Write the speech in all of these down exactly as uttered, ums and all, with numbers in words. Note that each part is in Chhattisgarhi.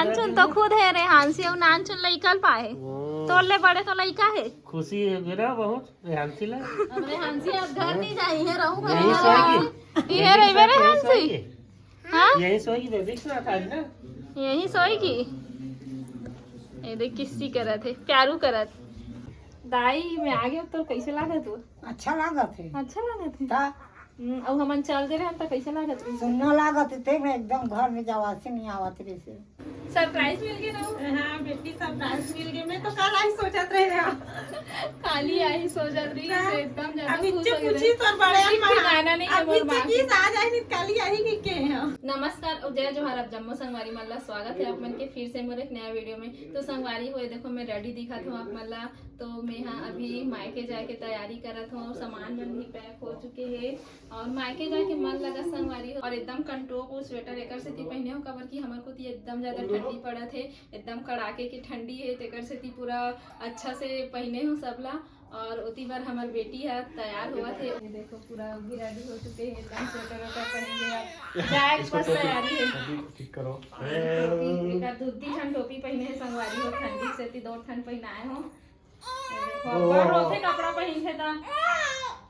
नानचुन तो खुद हे रे हांसी, अउ नानचुन लइका ल पाए। ओ। तोर ले बड़े तो लइका हे। खुशी हे मेरा बहुत, रेहांसी ला। अब रेहांसी अब घर नहीं जाई है, रहू यही घर सोएगी। ये रहिबे यही रेहांसी। सोएगी। हाँ? यही सोएगी बेबी के साथ आज ना। यही सोएगी। ये देख किस्सी करत हे, प्यारू करत। दाई, मैं आ गया तो कैसे लागत हे? अच्छा लागत हे। अच्छा लागत हे? ता हम्म, अउ हमन चल दे रहे त कैसे लागत रही? सुन्ना लागत हे, ते में एकदम घर में जवासी नहीं आवत रही से। सरप्राइज मिल गए ना? हाँ बेटी, सरप्राइज मिल गए। मैं तो कल आई सोचत रहे हूँ। काली आई सोचत रही हाँ। से एकदम ज्यादा अब खुश इच्छे हो गए। पूछी तो बड़े एक भी अम्मा। गाना नहीं है अब मोर इच्छे माँ की के। आज आई नहीं, काली आई कि के है? नमस्कार अउ जय जोहार, आप जम्मो संगवारी मन ला स्वागत है आप मन के फिर से मोर एक नया वीडियो में। तो संगवारी हो, देखो मैं रेडी दिखात हूँ आप मन ला। तो मैं हा अभी मायके जाए के तैयारी करत हूँ और सामान मन भी पैक हो चुके हैं। और मायके जाके मन लगा संगवारी हो, और एकदम कंटो को स्वेटर एकर सेती पहने हो, काबर कि हमर कोती एकदम ज्यादा ठंडी पड़त हे, एकदम कड़ाके की ठंडी हे, तेकर सेती पूरा अच्छा से पहने हो सबला। और ओती बर हमर बेटी ह तैयार होवत हे। ये देखो पूरा भी रेडी हो चुके हैं, एकदम स्वेटर वेटर पहन के अब जाए के इसको बस टोपी तैयारी है। अभी ठीक करो। टोपी, एकर दू तीन ठन टोपी पहने हे संगवारी हो, ठंडी सेती दो ठन पहनाए हो। ये देखो, ओ, बड़ ओ, ओ। रोथे कपड़ा पहिनथे त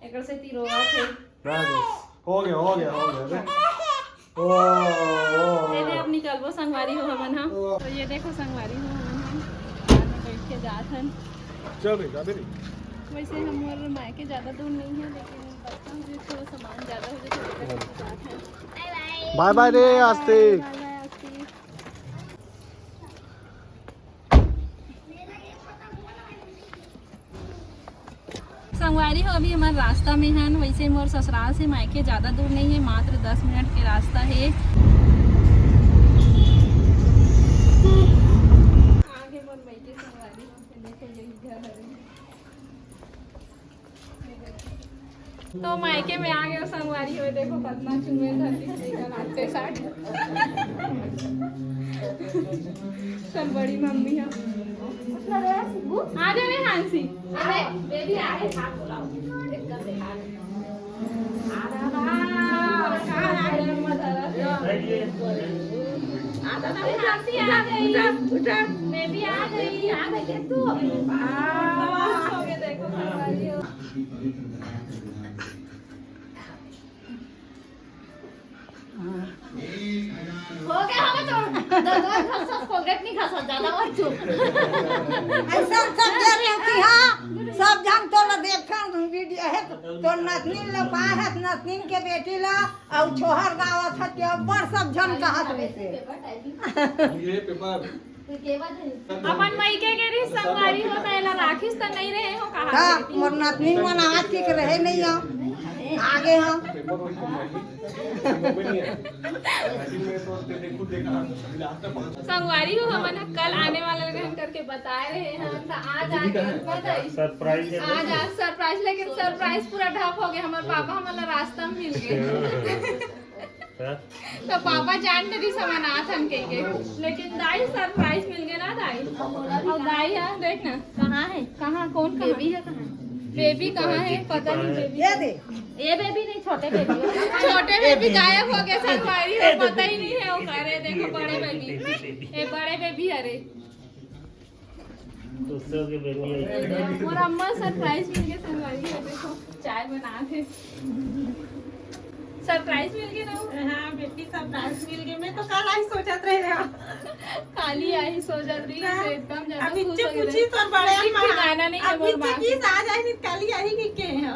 एकर सेती रोवत हे। बस, बस। हो गया, हो गया, हो गया, देख। ओ, ओ, ओ। ये दे, अब निकलबो संगवारी हो हमन ह। ओ। तो ये देखो संगवारी हो हमन ह। कार में बैठ के जात हन। चल रही, जा रही। वैसे हमर मायके ज्यादा दूर नहीं है, लेकिन बच्चा हो जाए, थोड़ा सामान ज्यादा हो जाए, तो लेकर के जात हन। बाय बाय रे, आस्तीक। बाय बाय, आस्तीक। संगवारी हो, अभी हमर रास्ता में हन। वैसे मोर ससुराल से मायके ज्यादा दूर नहीं है, मात्र दस मिनट के रास्ता है। आगे मोर मायके संगवारी हो, देखो यही घर है। तो मायके में आ गए संगवारी हो, देखो कतना चुमे धरती से निकल आते साथ। सब बड़ी मम्मी है। आ जा रे हांसी। अरे बेबी आ गए, हाथ बुलाओ। एकदम से हाथ। आ दादा, कहाँ आ गए मदर? आ दादा, हांसी आ गई। उठा, उठा। बेबी आ गई। आ गई तू। आ, हो गए, देखो संगवारी हो। हो गया, हो गया, तो दो, दो घस, घस कोलगेट नहीं घसा, ज्यादा मत छू। ऐसा सब जन रहती, हाँ, सब जन तो ला देखा, वीडियो है, तो, तो नतनीन ला पाए है, नतनीन के बेटी ला, और छोहर गावत है, कि अब्बड़ सब जन कहत रहिसे। ये पेपर। अपन मइके गे रहिस संगवारी हो, त एला राखिस त नइ रहे हो, कहा हाँ, थे। मोर नतनी मन आज के रहे नहीं हो, आगे हो। संगवारी हो, हमन ह कल आने वाला रहन करके बताए रहे हैं, त आज आ गए, बताई। सरप्राइज है। आज, आज सरप्राइज, लेकिन सरप्राइज पूरा ढप हो गया। हमर पापा हमन ला रास्ता में मिल गए। हाँ। तो पापा जान डरिस हमन आत हन कहिके, लेकिन दाई सरप्राइज मिल गए ना दाई। और दाई ह देख ना, कहाँ है, कहाँ, कौन, कहाँ? बेबी है, कहाँ है? बेबी कहाँ है, पता नहीं। बेबी ये दे। ये बेबी नहीं, छोटे बेबी। छोटे बेबी गायब हो गए संगवारी हो, पता ही नहीं है वो। अरे देखो बड़े बेबी, ये बड़े बेबी, अरे। दोस्तों के बेबी है। मोर अम्मा सरप्राइज मिल गए संगवारी हो, देखो चाय बना थे। सरप्राइज मिल गए ना? हाँ बेटी, सरप्राइज मिल गए। मैं तो कल आई सोचत रहे हूँ। काली आई सोचत रही, हाँ। से एकदम ज्यादा अब खुश इच्छे हो गए। पूछी तो बड़े एक अम्मा। ठिकाना नहीं है अब मोर इच्छे माँ की के। आज आई नहीं, काली आई कि के है?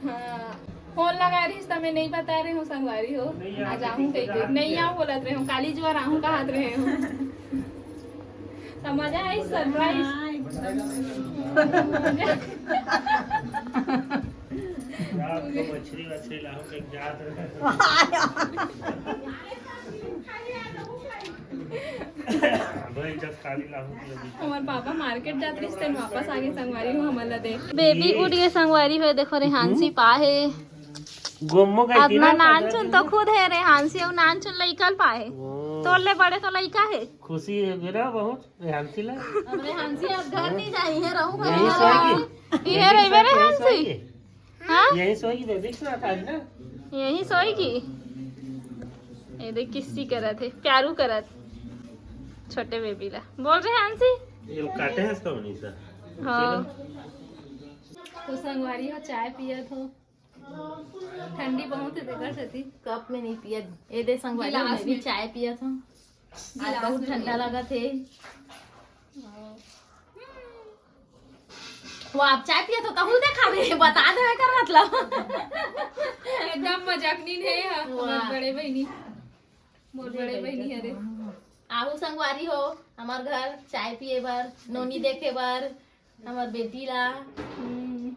हाँ। फोन लगा रही, त मैं नहीं बता रहे हूँ संगवारी हो। नहीं, आज आहूँ कहिके। नहीं आओ बोलत रहे हूँ, काली जुआर आहूँ कहत रहे हूँ। त मजा आई सरप्राइज। हाँ, एकदम। रात को मछली वछली लाहू के जात रहे। भाई जब काली लाहू के लगी। हमार पापा मार्केट जात रहिस, तेन वापस आ गए संगवारी हो, हमन ला देख। बेबी उठ गए संगवारी हो, देखो रेहांसी पा है। गोम्मो गई थी अपना ना, नानचुन तो खुद है रेहांसी, अउ नानचुन लइका ल पाए। ओ। तोर ले बड़े तो लइका है। खुशी है मेरा बहुत, रेहांसी ला। अब रेहांसी अब घर नहीं जाई है, रहू यही घर। सोएगी। ये रहिबे यही रेहांसी। सोएगी। हाँ? यही सोएगी बेबी के साथ आज ना। यही सोएगी। ये देख किस्सी करत है, प्यारू करत। छोटे बेबी ला बोल रहे हैं आंसी। ये लोग काटे हैं इसका, मनीषा। हाँ। तो संगवारी हो, चाय पियत हो, ठंडी बहुत है, तेकर सेती कप में नहीं पियत। ये दे संगवारी हो, गिलास मैं भी में। चाय पियत हूँ। आज गिलास बहुत में ठंडा पियत। लगत है। वो आप चाय पियत हो, तहू देखा दे, बता दे कर मतलब। एकदम मजाक नहीं है, हाँ, वाह। हमार बड़े बहिनी, मोर बड़े बहिनी हरे। आहू संगवारी हो, हमार घर चाय पिए बर, नोनी देखे बर, हमार बेटी ला। हम्म।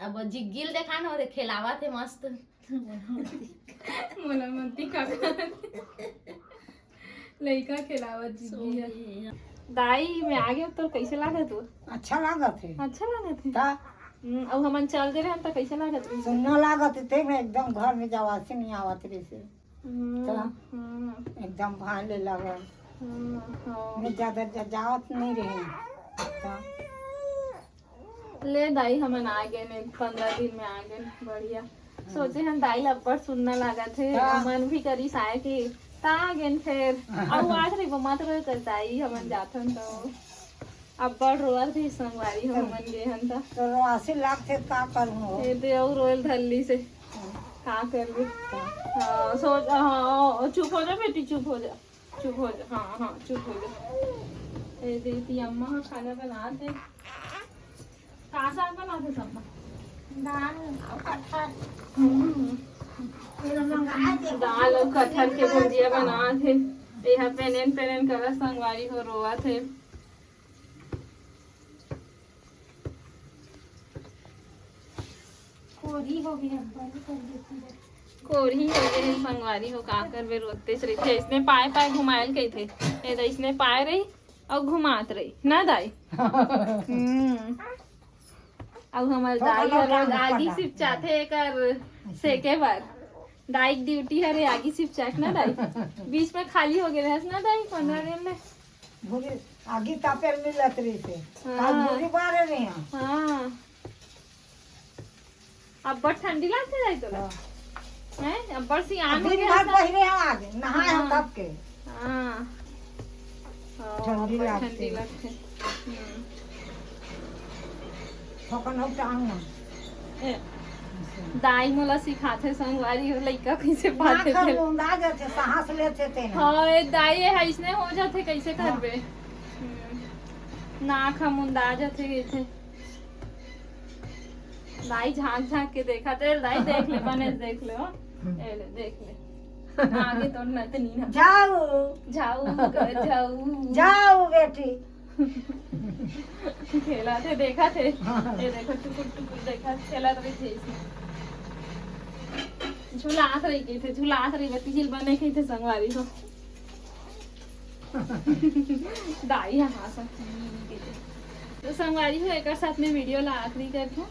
अब जिग्गिल देखा न, ओरे खेलावत है मस्त। मोला मती का लइका खेलावत जिग्गी है। दाई, मैं आ गया, तो कैसे लागत हो? अच्छा लागत है। अच्छा लागत है? ता? हम्म, अब हमन चल दे रहे हैं, तो कैसे लागत है? सुन्ना लागत है, ते में एकदम घर में जवासी नहीं आवत रहे से। हम्म, ता? हम्म। एकदम भाले लागल। हम्म, हाँ। मैं ज्यादा जा-, जावत नहीं रहे। ता? ले दाई, हमन आ गए ने, पंद्रह दिन में आ गए, बढ़िया। हाँ। सोचे हन दाई ला अब्बड़ सुन्ना लागत हे, हाँ। मन भी करिस आए के, ता आ गए फेर। अब आत रही, बमात रहे कर दाई, हमन जाथन तो अब्बड़ रोअत रही संगवारी हो, तो हमन गे हन त। तो रोआसी लागथे, का करूँ हो? ये दे अउ रोयल धरली से, हाँ। का करबे? हाँ। हाँ, सोच, हाँ, चुप हो जा बेटी, चुप हो जा। चुप हो जा, हाँ, हाँ, चुप हो जा। ए दीदी, अम्मा ह खाना बनात हे। का साग बनात हे अम्मा? दाल अउ कटहल। हम्म। दाल अउ कटहल के भुजिया बनात हे। एहा पेनेन पेनेन करत संगवारी हो रोवत हे। कोरी हो गई, अब्बड़ कर देती है। कोरी हो गए हे संगवारी हो, का करबे, रोतेच रहिथे। इसने पाए पाए घुमायल कहिथे। ए त इसने पाए रही अउ घुमात रही ना दाई। हम्म। अउ हमर तो दाई हर रोज आगी सिपचाथे एकर सेके बर। दाई के ड्यूटी हरे आगी सिपचाए के ना दाई। बीच में खाली हो गए रहस ना दाई, पंद्रह दिन ले। भूली, आगी तापे मिलत रहिसे। हाँ। आज भूली बारे रही हम। हाँ। अब्बड़ ठंडी लागथे दाई तोला? हाँ। हैं? अब्बड़ सियान हो गया दिन भर पहिरे हम आज, नहाए हम तब के। हाँ। हाँ, ठंडी अब्बड़ लागथे। ठंडी लागथे। हम्म। थोकन अउ टांग ना। ए, दाई मोला सिखाथे संगवारी हो, लइका कइसे पाथे ना तेला। मुंदा जाथे, सांस लेथे तेन। हाँ, ए दाई, ए अइसने हो जाथे, कइसे करबे? हम्म। नाक ह मुंदा जाथे कहिथे। दाई झांक झांक के देखत हे, दाई देख ले, बने देख ले हो। ए ले, देख ले। आगे तो नतनी ना। जाओ। जाओ, घर जाओ। जाओ बेटी। खेलत हे, देखत हे। हाँ। ए देखो, टुकुर टुकुर देखत, खेलत रहिथे इसमें। झुलात रही कहिथे, झुलात रही, बती झिल बने कहिथे संगवारी हो। दाई ह हाँ, सब चीज कहिथे। तो संगवारी हो, एकर साथ में वीडियो ला आखिरी करथों।